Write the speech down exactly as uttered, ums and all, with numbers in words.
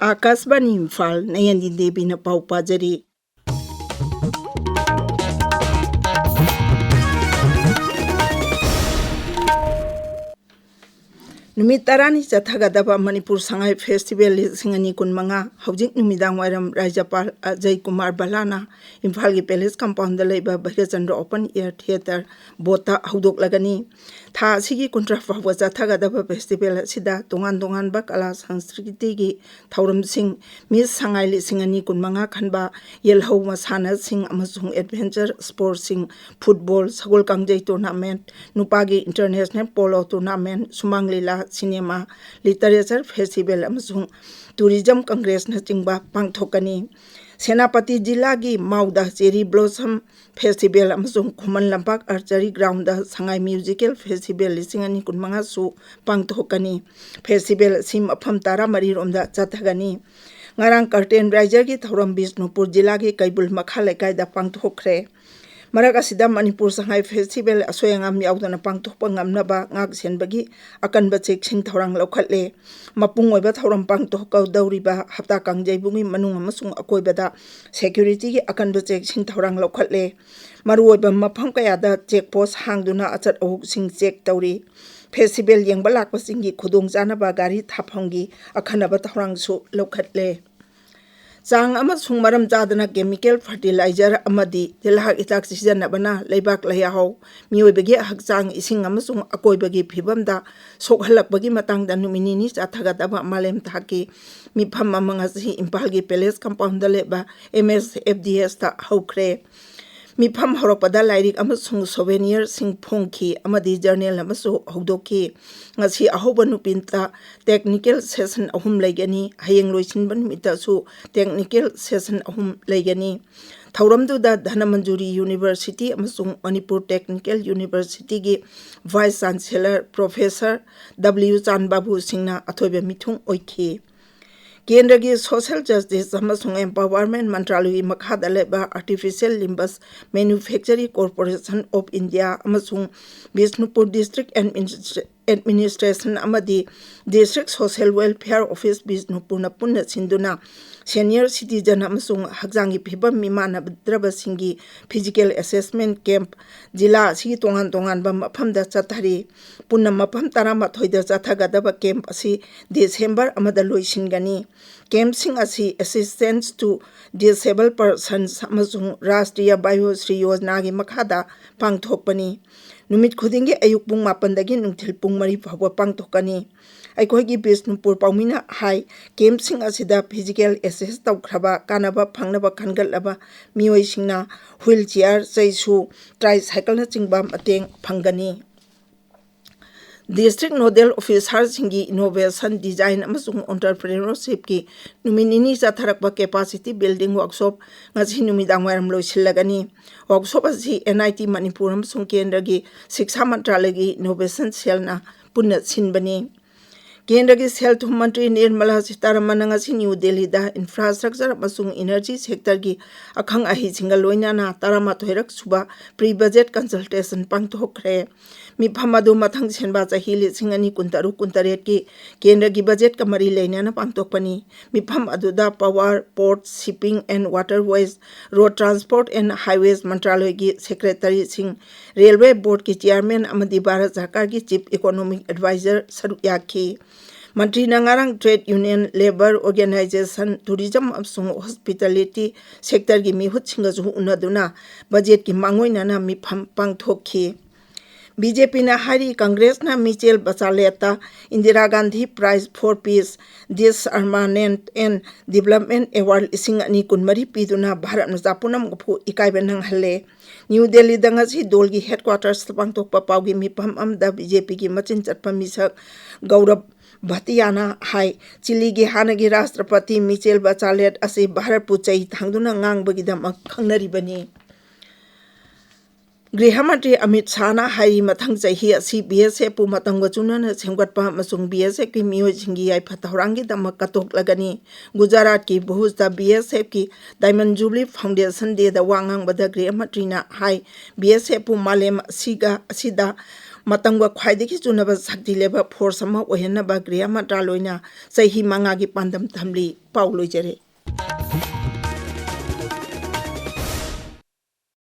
ꯑꯥꯀꯥꯁꯕꯥꯅꯤ ꯏꯝꯐꯥꯜ, ꯅꯌꯟꯗꯤ ꯗꯦꯕꯤꯅ ꯄꯥꯎ ꯄꯥꯖꯔꯤ꯫ ꯅꯨꯃꯤꯠ ꯇꯔꯥꯅꯤ ꯆꯠꯊꯒꯗꯕ ꯃꯅꯤꯄꯨꯔ ꯁꯉꯥꯏ ꯐꯦꯁꯇꯤꯚꯦꯜ ꯂꯤꯁꯤꯡ ꯑꯅꯤ ꯀꯨꯟꯃꯉꯥ ꯍꯧꯖꯤꯛ ꯅꯨꯃꯤꯗꯥꯡ ꯋꯥꯏꯔꯝ ꯔꯥꯖ꯭ꯌꯄꯥꯜ ꯑꯖꯌ ꯀꯨꯃꯥꯔ ꯚꯜꯂꯥꯅ ꯏꯝꯐꯥꯜꯒꯤ ꯄꯦꯂꯦꯁ ꯀꯝꯄꯥꯎꯟꯗ ꯂꯩꯕ ꯚꯩꯔꯆꯟꯗ꯭ꯔ ꯑꯣꯄꯟ ꯑꯦꯌꯔ ꯊꯤꯌꯦꯇꯔ ꯕꯣꯠꯇ ꯍꯧꯗꯣꯛꯂꯒꯅꯤ꯫ ꯊꯥ ꯑꯁꯤꯒꯤ ꯀꯨꯟꯊ꯭ꯔꯥ ꯐꯥꯎꯕ ꯆꯠꯊꯒꯗꯕ ꯐꯦꯁꯇꯤꯚꯦꯜ ꯑꯁꯤꯗ ꯇꯣꯉꯥꯟ ꯇꯣꯉꯥꯟꯕ ꯀꯂꯥ ꯁꯪꯁꯀ꯭ꯔꯤꯇꯤꯒꯤ ꯊꯧꯔꯝꯁꯤꯡ, ꯃꯤꯁ ꯁꯉꯥꯏ ꯂꯤꯁꯤꯡ ꯑꯅꯤ ꯀꯨꯟꯃꯉꯥ ꯈꯟꯕ, ꯌꯦꯜꯍꯧ ꯃꯁꯥꯟꯅꯁꯤꯡ ꯑꯃꯁꯨꯡ ꯑꯦꯗꯚꯦꯟꯆꯔ ꯁ꯭ꯄꯣꯔꯠꯁꯤꯡ, ꯐꯨꯠꯕꯣꯜ, ꯁꯒꯣꯜ ꯀꯥꯡꯖꯩ ꯇꯣꯔꯅꯥꯃꯦꯟꯠ, ꯅꯨꯄꯥꯒꯤ ꯏꯟꯇꯔꯅꯦꯁꯅꯦꯜ ꯄꯣꯂꯣ ꯇꯣꯔꯅꯥꯃꯦꯟꯠ, ꯁꯨꯃꯥꯡ ꯂꯤꯂꯥ, ꯁꯤꯅꯦꯃꯥ, ꯂꯤꯇꯔꯦꯆꯔ ꯐꯦꯁꯇꯤꯚꯦꯜ ꯑꯃꯁꯨꯡ ꯇꯨꯔꯤꯖꯝ ꯀꯪꯒ꯭ꯔꯦꯁꯅꯆꯤꯡꯕ ꯄꯥꯡꯊꯣꯛꯀꯅꯤ꯫ ꯁꯦꯅꯥꯄꯇꯤ ꯖꯤꯂꯥꯒꯤ ꯃꯥꯎꯗ ꯆꯦꯔꯤ ꯕ꯭ꯂꯣꯁꯝ ꯐꯦꯁꯇꯤꯚꯦꯜ ꯑꯃꯁꯨꯡ ꯈꯨꯃꯟ ꯂꯝꯄꯥꯛ ꯑꯥꯔꯆꯔꯤ ꯒ꯭ꯔꯥꯎꯟꯗ ꯁꯉꯥꯏ ꯃ꯭ꯌꯨꯖꯤꯀꯦꯜ ꯐꯦꯁꯇꯤꯚꯦꯜ ꯂꯤꯁꯤꯡ ꯑꯅꯤ ꯀꯨꯟꯃꯉꯥꯁꯨ ꯄꯥꯡꯊꯣꯛꯀꯅꯤ꯫ ꯐꯦꯁꯇꯤꯚꯦꯜ ꯑꯁꯤ ꯃꯐꯝ ꯇꯔꯥꯃꯔꯤ ꯔꯣꯝꯗ ꯆꯠꯊꯒꯅꯤ꯫ ꯉꯔꯥꯡ ꯀꯔꯇꯦꯟ ꯔꯥꯏꯖꯔꯒꯤ ꯊꯧꯔꯝ ꯕꯤꯁꯅꯨꯄꯨꯔ ꯖꯤꯂꯥꯒꯤ ꯀꯩꯕꯨꯜ ꯃꯈꯥ ꯂꯩꯀꯥꯏꯗ ꯄꯥꯡꯊꯣꯛꯈ꯭ꯔꯦ꯫ ꯃꯔꯛ ꯑꯁꯤꯗ ꯃꯅꯤꯄꯨꯔ ꯁꯉꯥꯏ ꯐꯦꯁꯇꯤꯚꯦꯜ ꯑꯁꯣꯏ ꯑꯉꯥꯝ ꯌꯥꯎꯗꯅ ꯄꯥꯡꯊꯣꯛꯄ ꯉꯝꯅꯕ ꯉꯥꯛ ꯁꯦꯟꯕꯒꯤ ꯑꯀꯟꯕ ꯆꯦꯛꯁꯤꯟ ꯊꯧꯔꯥꯡ ꯂꯧꯈꯠꯂꯦ꯫ ꯃꯄꯨꯡ ꯑꯣꯏꯕ ꯊꯧꯔꯝ ꯄꯥꯡꯊꯣꯛꯀꯗꯧꯔꯤꯕ ꯍꯞꯇꯥ ꯀꯥꯡꯖꯩꯕꯨꯡꯒꯤ ꯃꯅꯨꯡ ꯑꯃꯁꯨꯡ ꯑꯀꯣꯏꯕꯗ ꯁꯦꯀ꯭ꯌꯨꯔꯤꯇꯤꯒꯤ ꯑꯀꯟꯕ ꯆꯦꯛꯁꯤꯟ ꯊꯧꯔꯥꯡ ꯂꯧꯈꯠꯂꯦ꯫ ꯃꯔꯨꯑꯣꯏꯕ ꯃꯐꯝ ꯀꯌꯥꯗ ꯆꯦꯛ ꯄꯣꯁ ꯍꯥꯡꯗꯨꯅ ꯑꯆꯠ ꯑꯋꯣꯛꯁꯤꯡ ꯆꯦꯛ ꯇꯧꯔꯤ꯫ ꯐꯦꯁꯇꯤꯚꯦꯜ ꯌꯦꯡꯕ ꯂꯥꯛꯄꯁꯤꯡꯒꯤ ꯈꯨꯗꯣꯡꯆꯥꯅꯕ ꯒꯥꯔꯤ ꯊꯥꯐꯝꯒꯤ ꯑꯈꯟꯅꯕ ꯊꯧꯔꯥꯡꯁꯨ ꯂꯧꯈꯠꯂꯦ꯫ ꯆꯥꯡ ꯑꯃꯁꯨꯡ ꯃꯔꯝ ꯆꯥꯗꯅ ꯀꯦꯃꯤꯀꯦꯜ ꯐꯔꯇꯤꯂꯥꯏꯖꯔ ꯑꯃꯗꯤ ꯇꯤꯜꯍꯥꯠ ꯍꯤꯗꯥꯛ ꯁꯤꯖꯤꯟꯅꯕꯅ ꯂꯩꯕꯥꯛ ꯂꯩꯍꯥꯎ, ꯃꯤꯑꯣꯏꯕꯒꯤ ꯍꯛꯆꯥꯡ, ꯏꯁꯤꯡ ꯑꯃꯁꯨꯡ ꯑꯀꯣꯏꯕꯒꯤ ꯐꯤꯕꯝꯗ ꯁꯣꯛꯍꯜꯂꯛꯄꯒꯤ ꯃꯇꯥꯡꯗ ꯅꯨꯃꯤꯠ ꯅꯤꯅꯤ ꯆꯠꯊꯒꯗꯕ ꯃꯥꯂꯦꯝ ꯊꯥꯛꯀꯤ ꯃꯤꯐꯝ ꯑꯃ ꯉꯁꯤ ꯏꯝꯐꯥꯜꯒꯤ ꯄꯦꯂꯦꯁ ꯀꯝꯄꯥꯎꯟꯗ ꯂꯩꯕ ꯑꯦꯝ ꯑꯦꯁ ꯑꯦꯐ ꯗꯤ ꯑꯦꯁꯇ ꯍꯧꯈ꯭ꯔꯦ꯫ ꯃꯤꯐꯝ ꯍꯧꯔꯛꯄꯗ ꯂꯥꯏꯔꯤꯛ ꯑꯃꯁꯨꯡ ꯁꯣꯚꯦꯅꯤꯌꯔꯁꯤꯡ ꯐꯣꯡꯈꯤ ꯑꯃꯗꯤ ꯖꯔꯅꯦꯜ ꯑꯃꯁꯨ ꯍꯧꯗꯣꯛꯈꯤ꯫ ꯉꯁꯤ ꯑꯍꯧꯕ ꯅꯨꯃꯤꯠꯇ ꯇꯦꯛꯅꯤꯀꯦꯜ ꯁꯦꯁꯟ ꯑꯍꯨꯝ ꯂꯩꯒꯅꯤ꯫ ꯍꯌꯦꯡ ꯂꯣꯏꯁꯤꯟꯕ ꯅꯨꯃꯤꯠꯇꯁꯨ ꯇꯦꯛꯅꯤꯀꯦꯜ ꯁꯦꯁꯟ ꯑꯍꯨꯝ ꯂꯩꯒꯅꯤ꯫ ꯊꯧꯔꯝꯗꯨꯗ ꯙꯅꯃꯟꯖꯨꯔꯤ ꯌꯨꯅꯤꯚꯔꯁꯤꯇꯤ ꯑꯃꯁꯨꯡ ꯃꯅꯤꯄꯨꯔ ꯇꯦꯛꯅꯤꯀꯦꯜ ꯌꯨꯅꯤꯚꯔꯁꯤꯇꯤꯒꯤ vice chancellor professor W Chanbabu ꯁꯤꯡꯅ ꯑꯊꯣꯏꯕ ꯃꯤꯊꯨꯡ ꯑꯣꯏꯈꯤ꯫ ꯀꯦꯟꯗ꯭ꯔꯒꯤ ꯁꯣꯁꯤꯌꯦꯜ ꯖꯁꯇꯤꯁ ꯑꯃꯁꯨꯡ ꯑꯦꯝꯄꯥꯋꯔꯃꯦꯟꯠ ꯃꯟꯇ꯭ꯔꯥꯂꯌꯒꯤ ꯃꯈꯥꯗ ꯂꯩꯕ artificial limbs manufacturing corporation of India ꯑꯃꯁꯨꯡ ꯕꯤꯁꯅꯨꯄꯨꯔ ꯗꯤꯁꯇ꯭ꯔꯤꯛ ꯑꯦꯗꯃꯤꯅꯤꯁꯇ꯭ꯔꯦ-, Administration ꯑꯃꯗꯤ District Social Welfare Office ꯕꯤꯁꯅꯨꯄꯨꯔꯅ ꯄꯨꯟꯅ ꯁꯤꯟꯗꯨꯅ senior citizen ꯑꯃꯁꯨꯡ ꯍꯛꯆꯥꯡꯒꯤ ꯐꯤꯕꯝ ꯃꯤꯃꯥꯟꯅꯗ꯭ꯔꯕꯁꯤꯡꯒꯤ physical assessment camp ꯖꯤꯂꯥ ꯑꯁꯤꯒꯤ ꯇꯣꯉꯥꯟ ꯇꯣꯉꯥꯟꯕ ꯃꯐꯝꯗ ꯆꯠꯊꯔꯤ꯫ ꯄꯨꯟꯅ ꯃꯐꯝ ꯇꯔꯥꯃꯥꯊꯣꯏꯗ ꯆꯠꯊꯒꯗꯕ camp ꯑꯁꯤ December ꯑꯃꯗ ꯂꯣꯏꯁꯤꯟꯒꯅꯤ꯫ Campꯁꯤꯡ ꯑꯁꯤ Assistance to Disabled Persons ꯑꯃꯁꯨꯡ Rashtriya Vayashri Yojanaꯒꯤ ꯃꯈꯥꯗ ꯄꯥꯡꯊꯣꯛꯄꯅꯤ꯫ ꯅꯨꯃꯤꯠ ꯈꯨꯗꯤꯡꯒꯤ ꯑꯌꯨꯛ ꯄꯨꯡ ꯃꯥꯄꯟꯗꯒꯤ ꯅꯨꯡꯊꯤꯜ ꯄꯨꯡ ꯃꯔꯤ ꯐꯥꯎꯕ ꯄꯥꯡꯊꯣꯛꯀꯅꯤ꯫ ꯑꯩꯈꯣꯏꯒꯤ ꯕꯤꯁꯅꯨꯄꯨꯔ ꯄꯥꯎꯃꯤꯅ ꯍꯥꯏ, campꯁꯤꯡ ꯑꯁꯤꯗ physical assess ꯇꯧꯈ꯭ꯔꯕ, ꯀꯥꯟꯅꯕ ꯐꯪꯅꯕ ꯈꯟꯒꯠꯂꯕ ꯃꯤꯑꯣꯏꯁꯤꯡꯅ wheelchair, ꯆꯩꯁꯨ, tricycleꯅꯆꯤꯡꯕ ꯃꯇꯦꯡ ꯐꯪꯒꯅꯤ꯫ District Nodal Officerꯁꯤꯡꯒꯤ Innovation, Design ꯑꯃꯁꯨꯡ Entrepreneurshipꯀꯤ ꯅꯨꯃꯤꯠ ꯅꯤꯅꯤ ꯆꯠꯊꯔꯛꯄ Capacity Building Workshop ꯉꯁꯤ ꯅꯨꯃꯤꯗꯥꯡ ꯋꯥꯏꯔꯝ ꯂꯣꯏꯁꯤꯜꯂꯒꯅꯤ꯫ Workshop ꯑꯁꯤ NIT ꯃꯅꯤꯄꯨꯔ ꯑꯃꯁꯨꯡ ꯀꯦꯟꯗ꯭ꯔꯒꯤ ꯁꯤꯛꯁꯥ ꯃꯟꯇ꯭ꯔꯥꯂꯌꯒꯤ Innovation Cellꯅ ꯄꯨꯟꯅ ꯁꯤꯟꯕꯅꯤ꯫ ꯀꯦꯟꯗ꯭ꯔꯒꯤ ꯁꯦꯜ ꯊꯨꯝ ꯃꯟꯇ꯭ꯔꯤ ꯅꯤꯔꯃꯂꯥ ꯁꯤꯇꯥꯔꯥꯃꯟꯅ ꯉꯁꯤ ꯅ꯭ꯌꯨ ꯗꯦꯜꯂꯤꯗ Infrastructure ꯑꯃꯁꯨꯡ Energy Sectorꯒꯤ ꯑꯈꯪ ꯑꯍꯩꯁꯤꯡꯒ ꯂꯣꯏꯅꯅ ꯇꯔꯥꯃꯥꯊꯣꯏꯔꯛ ꯁꯨꯕ Pre-Budget Consultation ꯄꯥꯡꯊꯣꯛꯈ꯭ꯔꯦ꯫ ꯃꯤꯐꯝ ꯑꯗꯨ ꯃꯊꯪ ꯁꯦꯟꯕꯥ ꯆꯍꯤ ꯂꯤꯁꯤꯡ ꯑꯅꯤ ꯀꯨꯟꯇꯔꯨꯛ ꯀꯨꯟꯇꯔꯦꯠꯀꯤ ꯀꯦꯟꯗ꯭ꯔꯒꯤ ꯕꯖꯦꯠꯀ ꯃꯔꯤ ꯂꯩꯅꯅ ꯄꯥꯡꯊꯣꯛꯄꯅꯤ꯫ ꯃꯤꯐꯝ ꯑꯗꯨꯗ Power, Port, Shipping and Waterways, Road Transport and Highways ꯃꯟꯇ꯭ꯔꯥꯂꯣꯏꯒꯤ ꯁꯦꯀ꯭ꯔꯦꯇꯔꯤꯁꯤꯡ, Railway Boardꯀꯤ ꯆꯤꯌꯥꯔꯃꯦꯟ ꯑꯃꯗꯤ ꯚꯥꯔꯠ ꯁꯔꯀꯥꯔꯒꯤ Chief Economic Advisor ꯁꯔꯨꯛ ꯌꯥꯈꯤ꯫ ꯃꯟꯇ꯭ꯔꯤꯅ ꯉꯔꯥꯡ trade union, labour organisation, tourism ꯑꯃꯁꯨꯡ hospitality sectorꯒꯤ ꯃꯤꯍꯨꯠꯁꯤꯡꯒꯁꯨ ꯎꯅꯗꯨꯅ ꯕꯖꯦꯠꯀꯤ ꯃꯥꯡꯑꯣꯏꯅꯅ ꯃꯤꯐꯝ ꯄꯥꯡꯊꯣꯛꯈꯤ꯫ BJPꯅ ꯍꯥꯏꯔꯤ, ꯀꯪꯒ꯭ꯔꯦꯁꯅ Michael ꯕꯆꯥꯂꯦꯠꯇ Indira Gandhi Prize for Peace, Disarmament and Development Award ꯂꯤꯁꯤꯡ ꯑꯅꯤ ꯀꯨꯟꯃꯔꯤ ꯄꯤꯗꯨꯅ ꯚꯥꯔꯠ ꯃꯆꯥ ꯄꯨꯝꯅꯃꯛꯄꯨ ꯏꯀꯥꯏꯕ ꯅꯪꯍꯜꯂꯦ꯫ ꯅ꯭ꯌꯨ ꯗꯦꯜꯂꯤꯗ ꯉꯁꯤ ꯗꯣꯜꯒꯤ headquartersꯇ ꯄꯥꯡꯊꯣꯛꯄ ꯄꯥꯎꯒꯤ ꯃꯤꯐꯝ ꯑꯃꯗ BJPꯒꯤ ꯃꯆꯤꯟ ꯆꯠꯄ ꯃꯤꯁꯛ ꯒꯧꯔꯕ ꯚꯇꯤꯌꯥꯅ ꯍꯥꯏ, ꯆꯤꯂꯤꯒꯤ ꯍꯥꯟꯅꯒꯤ ꯔꯥꯁꯇ꯭ꯔꯄꯇꯤ ꯃꯤꯆꯦꯜ ꯕꯆꯥꯂꯦꯠ ꯑꯁꯤ ꯚꯥꯔꯠꯄꯨ ꯆꯩ ꯊꯥꯡꯗꯨꯅ ꯉꯥꯡꯕꯒꯤꯗꯃꯛ ꯈꯪꯅꯔꯤꯕꯅꯤ꯫ ꯒ꯭ꯔꯤꯍ ꯃꯟꯇ꯭ꯔꯤ ꯑꯃꯤꯠ ꯁꯥꯍꯅ ꯍꯥꯏꯔꯤ, ꯃꯊꯪ ꯆꯍꯤ ꯑꯁꯤ BSFꯄꯨ ꯃꯇꯝꯒ ꯆꯨꯅꯅ ꯁꯦꯝꯒꯠꯄ ꯑꯃꯁꯨꯡ BSFꯀꯤ ꯃꯤꯑꯣꯏꯁꯤꯡꯒꯤ ꯌꯥꯏꯐ ꯊꯧꯔꯥꯡꯒꯤꯗꯃꯛ ꯀꯠꯊꯣꯛꯂꯒꯅꯤ꯫ ꯒꯨꯖꯔꯥꯠꯀꯤ ꯚꯨꯖꯇ BSFꯀꯤ Diamond Jubilee Foundation Dayꯗ ꯋꯥ ꯉꯥꯡꯕꯗ ꯒ꯭ꯔꯤꯍ ꯃꯟꯇ꯭ꯔꯤꯅ ꯍꯥꯏ, BSFꯄꯨ ꯃꯥꯂꯦꯝ ꯑꯁꯤꯒ, ꯑꯁꯤꯗ ꯃꯇꯝꯒ ꯈ꯭ꯋꯥꯏꯗꯒꯤ ꯆꯨꯅꯕ ꯁꯛꯇꯤ ꯂꯩꯕ force ꯑꯃ ꯑꯣꯏꯍꯟꯅꯕ ꯒ꯭ꯔꯤꯍ ꯃꯟꯇ꯭ꯔꯥꯂꯣꯏꯅ ꯆꯍꯤ ꯃꯉꯥꯒꯤ ꯄꯥꯟꯗꯝ ꯊꯝꯂꯤ꯫ ꯄꯥꯎ ꯂꯣꯏꯖꯔꯦ꯫